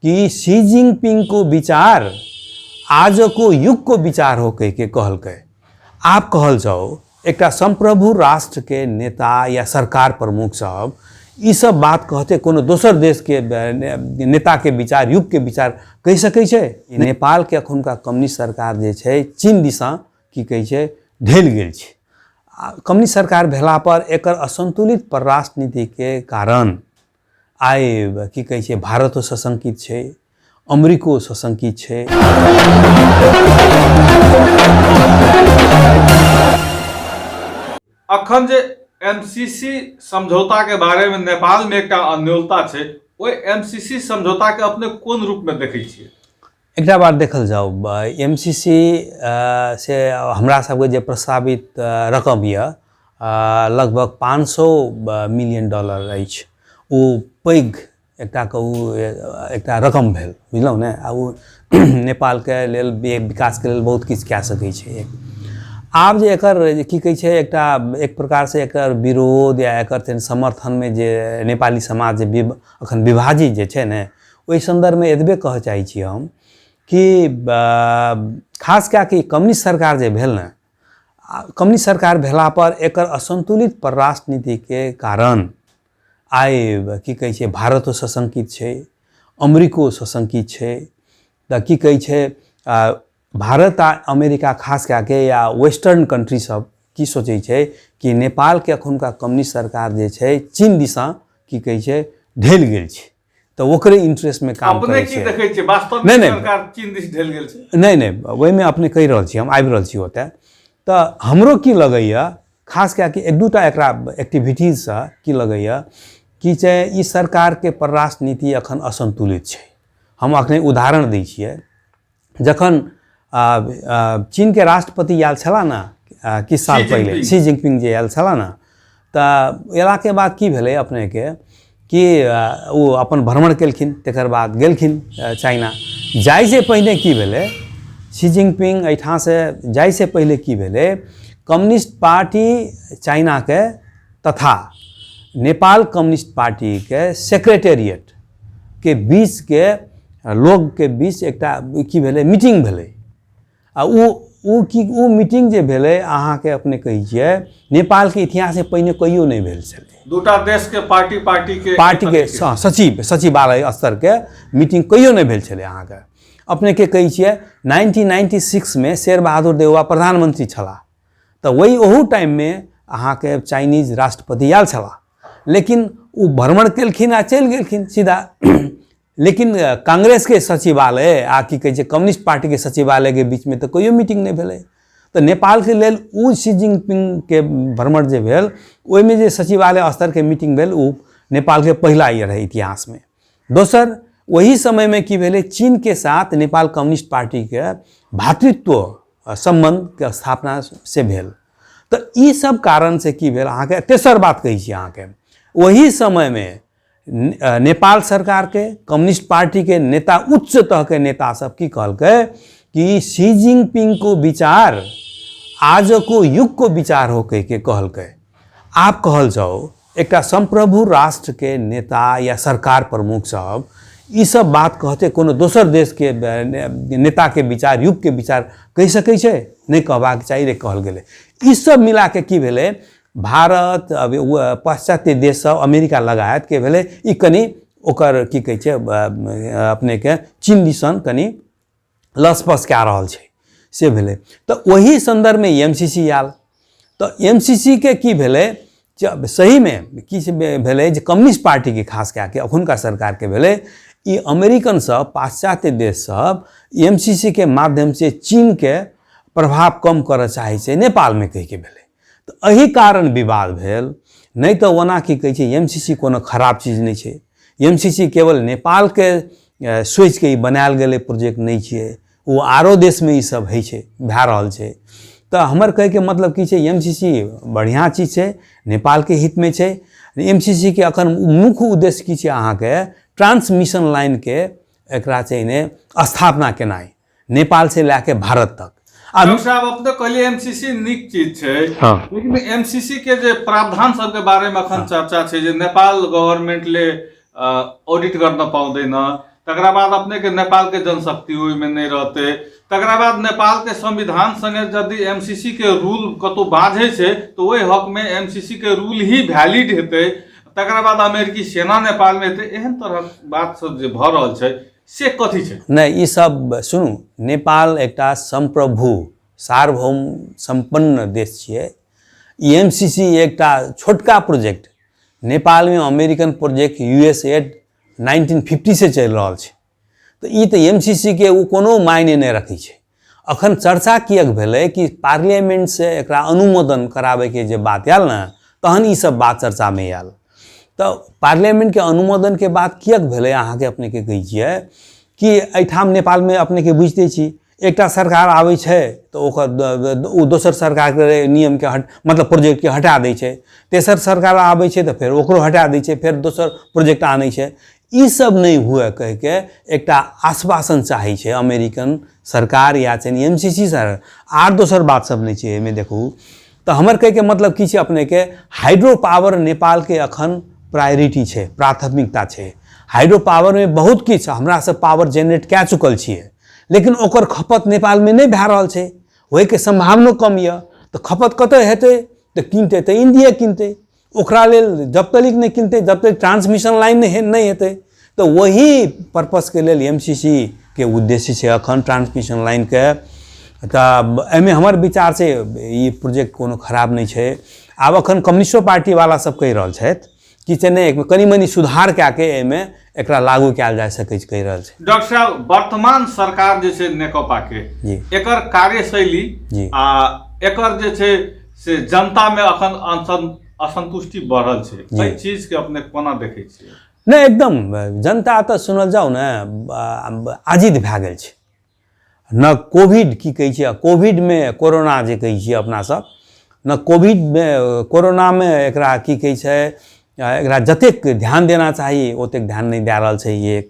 कि Xi Jinping को विचार आजको युग को विचार हो कहि के कहलकै। आब कहल जाओ एकटा संप्रभु राष्ट्र के नेता या सरकार प्रमुख सब ई सब बात कहते कोनो दोसर देश के नेता के विचार, युग के विचार कहि सकै छै? नेपाल के अखुनका कम्युनिस्ट सरकार जे छै चीन दिशा की कहै छै ढलि गेल छै। आ कम्युनिस्ट सरकार भेला पर एकर असंतुलित परराष्ट्र नीति के कारण आइ की कहै छै भारतो सशंकित छै, अमेरिको सशंकित छै। अखन जे एमसीसी समझौता के बारे में नेपाल में एकटा अन्योलता छै, ओहि एमसीसी समझौता के अपने कोन रूप में देखै छियै? एकटा बात देखल जाउ, एमसीसी से हमरा सबके जे प्रस्तावित रकम यऽ लगभग 500 मिलियन डॉलर अछि। ओ पैघ एकटा कहू एकटा रकम भेल, बुझलहुँ ने? आ ओ नेपालके लेल विकासके लेल बहुत किछु कए सकै छै। आब जे एकर की कहै छै एकटा एक प्रकारसँ एकर विरोध या एकर समर्थनमे जे नेपाली समाज जे अखन विभाजित जे छै ने, ओहि सन्दर्भमे एतबे कहऽ चाहै छी हम कि खास कए कऽ कम्युनिस्ट सरकार जे भेल ने, कम्युनिस्ट सरकार भेला पर एकर असंतुलित परराष्ट्र नीतिके कारण आइ की कहै छै भारतो सशंकित छै, अमेरिको सशंकित छै। तऽ की कहै छै भारत आ अमेरिका खास कए के या वेस्टर्न कंट्री सब की सोचै छै कि नेपालके अखुनका कम्युनिस्ट सरकार जे छै चीन दिशा की कहै छै ढलि गेल छै, तऽ ओकरे इंटरेस्टमे काम अपने करै की छै। देखै छियै वास्तवमे नहि, नहि। सरकार चीन दिस ढलि गेल छै? नहि नहि, ओहिमे अपने कहि रहल छी, हम आबि रहल छी ओतऽ। तऽ हमरो की लगैए खास कए कऽ एक दूटा एकरा एक्टिविटीजसँ की लगैए कि छै ई सरकारके परराष्ट्र नीति अखन असन्तुलित छै। हम अखने उदाहरण दै छियै, जखन चीनके राष्ट्रपति आयल छलाह ने किछु साल शी पहिले, जिनपिंग। शी जिनपिंग जे आयल छलाह ने, तऽ अयलाके बाद की भेलै अपनेके कि ओ अपन भ्रमण केलखिन, तकर बाद गेलखिन चाइना। जाइसँ पहिने की भेलै, शी जिनपिंग एहिठामसँ जाइसँ पहिले की भेलै, कम्युनिस्ट पार्टी चाइनाके तथा नेपाल कम्युनिस्ट पार्टीके सेक्रेटेरिएट के बीचके लोकके बीच एकटा की भेलै मीटिंग भेलै। आ ओ की ओ मीटिंग जे भेलै अहाँके अपने कहै छियै नेपालके इतिहासमे पहिने कहियो नहि भेल छलै। दूटा देश के पार्टी पार्टी के पार्टी के सचिवालय स्तरके मीटिंग कहियो नहि भेल छलै। अहाँके अपनेके कहै छियै 1996 मे शेर बहादुर देउवा प्रधानमंत्री छलाह, तऽ वही ओहू टाइममे अहाँके चाइनीज राष्ट्रपति आयल छलाह, लेकिन ओ भ्रमण केलखिन आ चलि गेलखिन सीधा। लेकिन कांग्रेसके सचिवालय आ की कहै छै कम्युनिस्ट पार्टीके सचिवालयके बीचमे तऽ कहियो मीटिंग नहि भेलै। तऽ नेपालके लेल ओ शी जिनपिंगके भ्रमण जे भेल ओहिमे जे सचिवालय स्तरके मीटिंग भेल ओ नेपालके पहिला ईयर रहै इतिहासमे। दोसर ओही समयमे की भेलै, चीनके साथ नेपाल कम्युनिस्ट पार्टीके भातृत्व सम्बन्धके स्थापना से भेल। तऽ ई सब कारणसँ की भेल अहाँके, तेसर बात कहै छी अहाँके, ओही समयमे नेपाल सरकारके कम्युनिस्ट पार्टीके नेता उच्च तहके नेता सब की कहलकै कि शी जिनपिंग को विचार आजको युग को विचार हो कहि के कहलकै। आब कहल जाओ एकटा संप्रभु राष्ट्रके नेता या सरकार प्रमुख सब ई सब बात कहते कोनो दोसर देशके नेताके विचार, युग के विचार कहि सकै छै? नहि कहबाक चाही रे कहल गेलै। ई सब मिलाके की भेलै, भारत अब पाश्चात्य देश सब अमेरिका लगायत के भेलै ई कनि ओकर की कहै छै अपनेके चीन दिसन कनि लसपस कए रहल छै से भेलै। तऽ ओही सन्दर्भमे एम सी सी आयल। तऽ एम सी सी के की भेलै, सहीमे की भेलै जे कम्युनिस्ट पार्टीके खास कए कऽ अखुनका सरकारके भेलै ई अमेरिकन सब पाश्चात्य देश सब एम सी सी के माध्यमसँ चीनके प्रभाव कम करऽ चाहै छै नेपालमे कहिके भेलै। तऽ एहि कारण विवाद भेल, नहि तऽ ओना की कहै छै एम सी सी कोनो खराब चीज नहि छै। एम सी सी केवल नेपालके सोचिके ई बनायल गेलै प्रोजेक्ट नहि छियै, ओ आरो देशमे ई सब होइ छै, भए रहल छै। तऽ हमर कहैके मतलब की छै, एम सी सी बढ़िआँ चीज छै, नेपालके हितमे छै। एम सी सी के अखन मुख्य उद्देश्य की छै अहाँके, ट्रांसमिशन लाइनके एकरा छै ने स्थापना केनाइ नेपाल से लए के भारत तक। आब डॉक्टर साहब अपने कहलिए एमसीसी नीक चीज छै, हाँ। लेकिन एमसीसी के जे प्रावधान सबके बारे में अखन चर्चा छै जे नेपाल गवर्नमेंट ले ऑडिट गर्न पाउँदैन, तकरा बाद अपने के नेपाल के जनशक्ति ओहिमे नहि रहतै, तकरा बाद नेपाल के संविधान संगे यदि एमसीसी के रूल कतौ बाझै छै तऽ ओहि हक में एमसीसी के रूल ही वैलिड हेतै, तकरा बाद अमेरिकी सेना नेपाल में हेतै। एहन तरहक बात सब जे भऽ रहल छै से कथी छै? नहि, ई सब सुनू, नेपाल एकटा संप्रभु सार्वभौम सम्पन्न देश छियै। ई एमसीसी एकटा छोटका प्रोजेक्ट, नेपालमे अमेरिकन प्रोजेक्ट यूएसएड 1950 से चलि रहल छै, तऽ ई तऽ एमसीसी के ओ कोनो मायने नहि रखै छै। अखन चर्चा किएक भेलै कि पार्लियामेंटसँ एकरा अनुमोदन कराबैके जे बात आयल ने, तहन ई सब बात चर्चामे आयल। तऽ पार्लियामेंटके अनुमोदनके बात किएक भेलै, अहाँके अपनेके कहै छियै कि एहिठाम नेपालमे अपनेके बुझिते छी, एकटा सरकार आबै छै तऽ ओकर ओ दोसर सरकारके नियमके हट मतलब प्रोजेक्टके हटा दै छै, तेसर सरकार आबै छै तऽ फेर ओकरो हटा दै छै, फेर दोसर प्रोजेक्ट आनै छै। ई सब नहि हुए कहिके एकटा आश्वासन चाहै छै अमेरिकन सरकार या छै एमसीसी सर, आर दोसर बात सब नहि छै एहिमे। देखू तऽ हमर कहैके मतलब की छै अपनेके, हाइड्रो पावर नेपालके अखन प्रायोरिटी छै, प्राथमिकता छै। हाइड्रो पावरमे बहुत किछु हमरा सब पावर जेनरेट कए चुकल छियै, लेकिन ओकर खपत नेपालमे नहि भए रहल छै, होइके सम्भावनो कम यऽ। तऽ खपत कतऽ हेतै? तऽ किनतै तऽ इंडिया किनतै, ओकरा लेल जब तक नहि किनतै जब तक ट्रांसमिशन लाइन नहि हेतै। तऽ वही पर्पसके लेल एमसीसी के उद्देश्य छै अखन ट्रांसमिशन लाइनके। तऽ एहिमे हमर विचार छै ई प्रोजेक्ट कोनो खराब नहि छै। आब अखन कम्युनिस्टो पार्टीवाला सब कहि रहल छथि कि छै नहि, कनि मनि सुधार कए के एहिमे एकरा लागू कयल जा सकै छै, कहि रहल छै। डॉक्टर साहब, वर्तमान सरकार जे छै नेकपा के जी, एकर कार्यशैली जी आ एकर जे छै से जनता में अखन असंतुष्टि बढ़ल छै, एहि चीज के अपने कोना देखै छियै? नहि, एकदम जनता तऽ सुनल जाउ ने आजित भए गेल छै न। कोविड की कहै छियै, कोविडमे कोरोना जे कहै छियै अपना सब न, कोविडमे कोरोनामे एकरा की कहै छै, एकरा जतेक ध्यान देना चाही ओतेक ध्यान नहि दए रहल छै एक।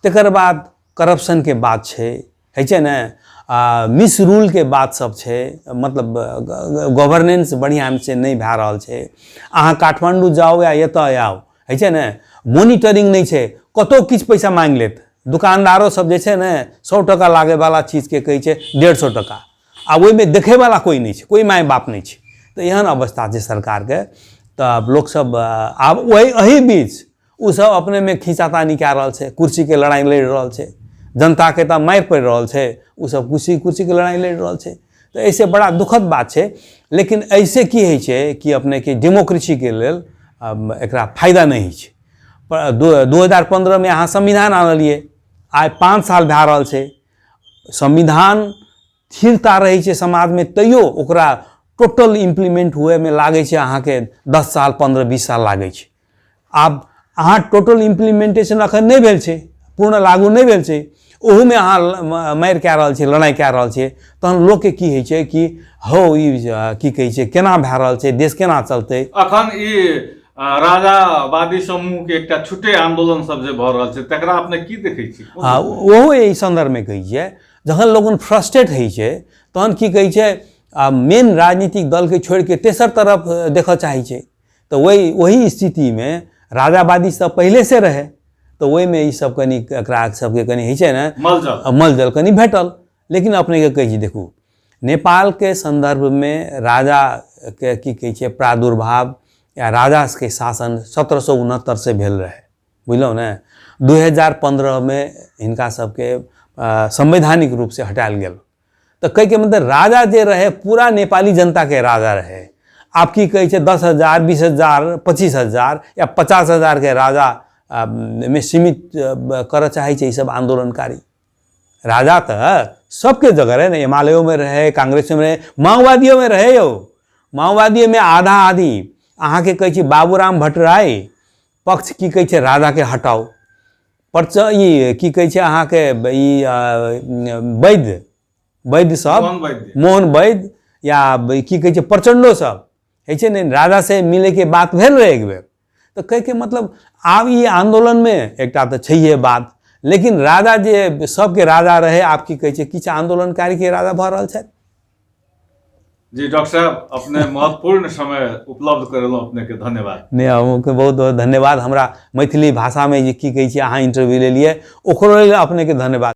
तकर बाद करप्शनके बात छै, होइ छै ने, मिसरूलके बात सब छै, मतलब गवर्नेंस बढ़िआँ से नहि भए रहल छै। अहाँ काठमाण्डू जाउ या एतऽ आउ, होइ छै ने, मोनिटरिंग नहि छै, कतहु किछु पैसा माँगि लेत। दुकानदारो सब जे छै ने 100 टका लागैवला चीजके कहै छै 150 टका, आ ओहिमे देखैवला कोइ नहि छै, कोइ माय बाप नहि छै। तऽ एहन अवस्था छै सरकारके। तऽ लोकसब आब ओहि एहि बीच ओसब अपनेमे खींचातानी कए रहल छै, कुर्सीके लड़ाइ लड़ि रहल छै, जनताके तऽ मारि पड़ि रहल छै, ओसब कुर्सीके लड़ाइ लड़ि रहल छै। तऽ एहिसँ बड़ा दुखद बात छै। लेकिन एहिसँ की होइ छै कि अपनेके डेमोक्रेसीके लेल एकरा फायदा नहि होइ छै। 2015मे अहाँ संविधान आनलियै, आइ 5 साल भए रहल छै, संविधान स्थिरता रहै छै समाजमे, तैयो ओकरा टोटल इम्प्लीमेंट हुएमे लागै छै अहाँके 10 साल 15-20 साल लागै छै। आब अहाँ टोटल इम्प्लीमेंटेशन अखन नहि भेल छै, पूर्ण लागू नहि भेल छै, ओहूमे अहाँ मारि कए रहल छियै, लड़ाइ कए रहल छियै, तहन लोकके की होइ छै कि हौ ई की कहै छै केना भए रहल छै, देश केना चलतै। अखन ई राजावादी समूह के एकटा छुटे आंदोलन सब जे भऽ रहल छै तकरा अपने की देखै छी? हँ, ओहो एहि सन्दर्भमे कहै छियै, जखन लोगन फ्रस्ट्रेट होइ छै तहन की कहै छै, मेन राजनीतिक दलके छोड़िके तेसर तरफ देखऽ चाहै छै। तऽ ओही स्थितिमे राजावादी सब पहिलेसँ रहै, तऽ ओहिमे ई सब कनि एकरा सबके कनि होइ छै ने मलजल कनि भेटल। लेकिन अपनेके कहै छी, देखू नेपालके सन्दर्भमे राजाके की कहै छै प्रादुर्भाव या राजाके शासन 1769 से भेल रहै, बुझलहुँ ने। 2015मे हिनका सबके संवैधानिक रूपसँ हटायल गेल। तऽ कहैके मतलब राजा जे रहै पूरा नेपाली जनताके राजा रहै। आब की कहै छै 10,000 20,000 25,000 या 50,000के राजा मे सीमित करऽ चाहै छै ई सब आन्दोलनकारी। राजा तऽ सबके जगह रहै ने, एमालेओमे रहै, कांग्रेसोमे रहै, माओवादियोमे रहै यौ। माओवादीमे आधा आधी अहाँके कहै छी बाबूराम भट्टराई पक्ष की कहै छै राजाके हटाउ, परच ई की कहै छै अहाँके ई वैद्य वैद्य सब मोहन वैद्य या की कहै छै प्रचंडो सब होइ छै ने, राजा से मिलैके बात भेल रहै एक बेर। तऽ कहैके मतलब आब ई आन्दोलनमे एकटा तऽ छैहे बात, लेकिन राजा जे सबके राजा रहै, आब की कहै छै किछु आन्दोलनकारीके राजा भऽ रहल छथि। जी डॉक्टर साहब, अपने महत्वपूर्ण समय उपलब्ध करेलहुँ, अपने के धन्यवाद। नहि, अहूँके बहुत बहुत धन्यवाद। हमरा मैथिली भाषामे जे की कहै छियै अहाँ इंटरव्यू लेलियै, ओकरो लेल अपनेके धन्यवाद।